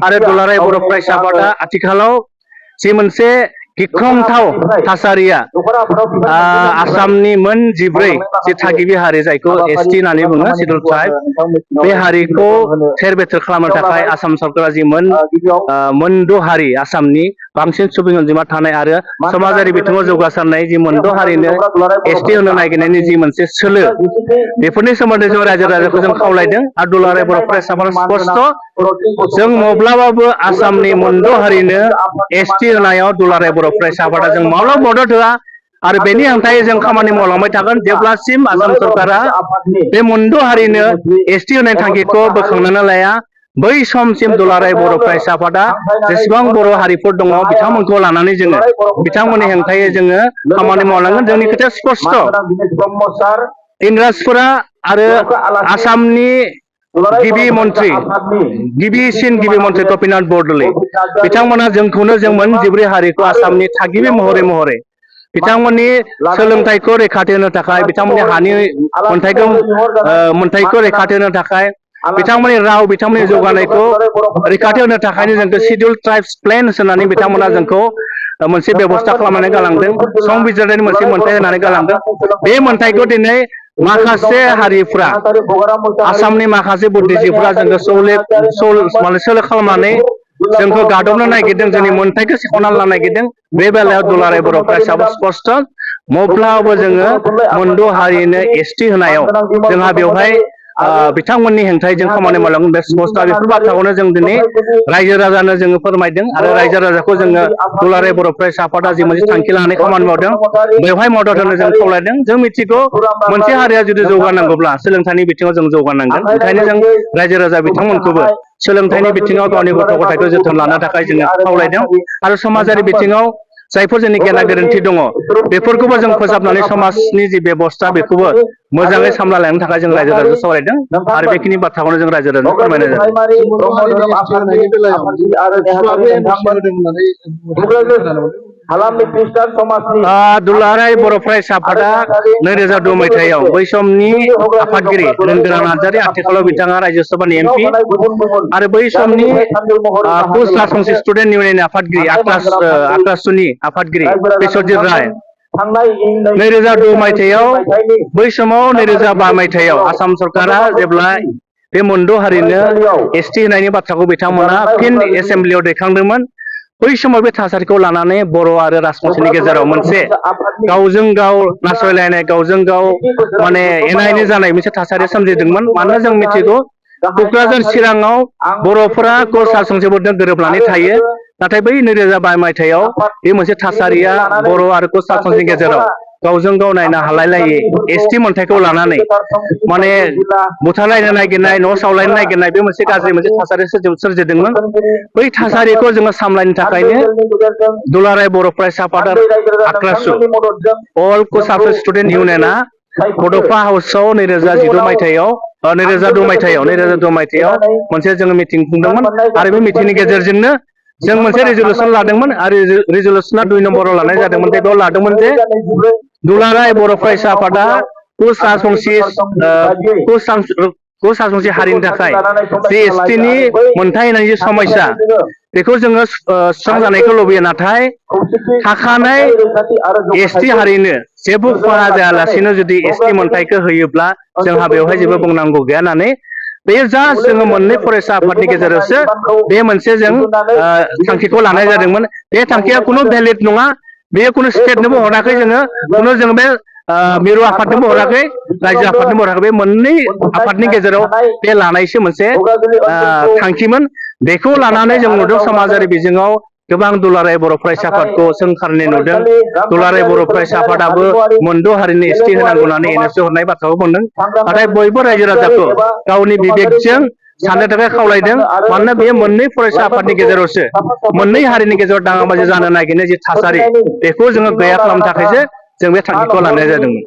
आरो दुलाराय बर' फरायसा आफादा आथिखालाव जि मोनसे गिख्रंथाव थासारिया आसामनि मोन 14 जि थागिबि हारि जायखौ एसटि होननानै बुङो शिड्युल ट्राइब बे हारिखौ थेर बेथेर खालामनो थाखाय आसाम सरकारा जि मोनद' हारि आसामनि बांसिन सुबुं अनजिमा थानाय आरो समाजारि बिथिङाव जौगासारनाय जि मोनद' हारिनो एसटि होनो नागिरनायनि जि मोनसे सोलो बेफोरनि सोमोन्दै जों रायजो राजाखौ जों खावलायदों आरो दुलाराय बर' फरायसा आफादा स्पष्ट जों माब्लाबाबो आसामनि मोनद' हारिनो एसटि होनायाव दुलाराय बर' फरायसा आफादा जों माब्लाबा मदद होआ आरो बेनि हेंथायै जों खामानि मावलांबाय थागोन जेब्लासिम आसाम सरकारा बे मोनद' हारिनो एसटि होनाय थांखिखौ बोखांनानै लाया बै समसिम दुलाराय बर' फरायसा आफादा जेसेबां बर' हारिफोर दङ बिथांमोनखौ लानानै जोङो बिथांमोननि हेंथायै जोङो खामानि मावलांगोन जोंनि खोथाया स्पष्ट इंराजफोरा आरो आसामनि गिबि मन्त्रि गपिनाथ बरदलै बिथांमोना जोंखौनो जों मोन 14 हारिखौ आसामनि थागिबि महरै बिथांमोननि सोलोंथाइखौ रैखाथि होनो थाखाय बिथांमोननि हानि मोनथाइखौ रैखाथि होनो थाखाय बिथांमोननि राव बिथांमोननि जौगानायखौ रैखाथि होनो थाखायनो जोंखौ शिड्युल ट्राइब्स प्लेन होनानै बिथांमोना जोंखौ मोनसे बेबस्था खालामनानै गालांदों संबिजिरनायनि मोनसे मोनथाय होनानै गालांदों बे मोनथायखौ दिनै माखासे हारिफ्रा आसामनि माखासे बुद्धिजिबीफ्रा जोंखौ सोलो खालामनानै जोंखौ गादबनो नागिरदों जोंनि मोनथायखौ सेख'नानै लानो नागिरदों बे बेलायाव दुलाराय बर' फरायसाबो स्पष्ट मब्लाबो जोङो मोनद' हारिनो एसटि होनायाव जोंहा बेवहाय बिथांमोननि हेंथायै जों खामानि मावलांगोन बे स्पष्ट बेफोर बाथ्राखौनो जों दिनै रायजो राजानो जोङो फोरमायदों आरो रायजो राजाखौ जोङो दुलाराय बर' फरायसा आफादा जि मोनसे थांखि लानानै खामानि मावदों बेवहाय मदद होनो जों खावलायदों जों मिथिगौ मोनसे हारिया जुदि जौगानांगौब्ला सोलोंथाइनि बिथिङाव जों जौगानांगोन ओंखायनो जों रायजो राजा बिथांमोनखौबो सोलोंथाइनि बिथिङाव गावनि गथ' गथायखौ जोथोन लानो थाखाय जोङो खावलायदों आरो समाजारि बिथिङाव जायफोर जोंनि गेना गोरोन्थि दङ बेफोरखौबो जों फोसाबनानै समाजनि जि बेबस्था बेखौबो मोजाङै सामलायलांनो थाखाय जों रायजो राजाजों सावरायदों आरो बेखिनि बाथ्राखौनो जों रायजो राजानो फोरमायनाय जादों दुलाराय बर' फरायसा आफादा 2002 मायथाइयाव बै समनि आफादगिरि रोंगोरा नार्जारि आथिखालाव बिथाङा राज्यो सभानि एमपि आरो बै समनि कच राजबंशी स्टुडेन्ट इउनियननि आफादगिरि आक्रासुनि आफादगिरि बिश्वजित राय 2002 मायथाइयाव बै समाव 2005 मायथाइयाव आसाम सरकारा जेब्ला बे मोनद' हारिनो एसटि होनायनि बाथ्राखौ बिथांमोना फिन एसेम्ब्लियाव दैखांदोंमोन बै समाव बे थासारिखौ लानानै बर' आरो राजबंशीनि गेजेराव मोनसे गावजों गाव नासयलायनाय गावजों गाव माने एना एनि जानाय मोनसे थासारिया सोमजिदोंमोन मानोना जों मिथिगौ क'क्राझार चिराङाव बर'फोरा कच राजबंशीफोरजों गोरोबनानै थायो नाथाय बै 2005 मायथाइयाव बे मोनसे थासारिया बर' आरो कच राजबंशीनि गेजेराव गावजों गाव नायनो हालायलायै एसटि मोनथायखौ लानानै माने बुथारलायनो नागिरनाय न' सावलायनो नागिरनाय बे मोनसे गाज्रि मोनसे थासारि सोरजिदोंमोन बै थासारिखौ जोङो सामलायनो थाखायनो दुलाराय बर' फरायसा आफादा आक्रासु अल कच स्टुडेन्ट इउनियना बड'फा हाउसआव 2002 मायथाइयाव मोनसे जोङो मिटिं खुंदोंमोन आरो बे मिटिंनि गेजेरजोंनो जों मोनसे रिजलिउसन लादोंमोन आरो रिजलिउसना 2 नम्बराव लानाय जादोंमोन बेयाव लादोंमोन जे दुलाराय बर' फरायसा आफादा कच राजबंशी हारिनि थाखाय जि एसटिनि मोनथाय होनाय जि समस्या बेखौ जोङो सुस्रांजानायखौ लुबैयो नाथाय थाखानाय एसटि हारिनो जेबो खहा जायालासेनो जुदि एसटि मोनथायखौ होयोब्ला जोंहा बेवहाय जेबो बुंनांगौ गैया होननानै बेयो जास्ट जोङो मोननै फरायसा आफादनि गेजेरावसो बे मोनसे जों थांखिखौ लानाय जादोंमोन बे थांखिया खुनु भेलिड नङा बेयो खुनु स्टेटनोबो हराखै जोङो बे मिरु आफादनोबो हराखै रायजो आफादनोबो हराखै बे मोननै आफादनि गेजेराव बे लानायसो मोनसे थांखिमोन बेखौ लानानै जों नुदों समाजारि बिजोङाव गोबां दुलाराय बर' फरायसा आफादखौ सोंखारनाय नुदों दुलाराय बर' फरायसा आफादाबो मोनद' हारिनि एसटि होनांगौ होननानै एनएसि हरनाय बाथ्राखौ बुंदों नाथाय बयबो रायजो राजाखौ गावनि बिबेकजों साननो थाखाय खावलायदों मानोना बेयो मोननै फरायसा आफादनि गेजेरावसो मोननै हारिनि गेजेराव दाङाबाजि जानो नागिरनाय जि थासारि बेखौ जोङो गैया खालामनो थाखायसो जों बे थांखिखौ लानाय जादोंमोन।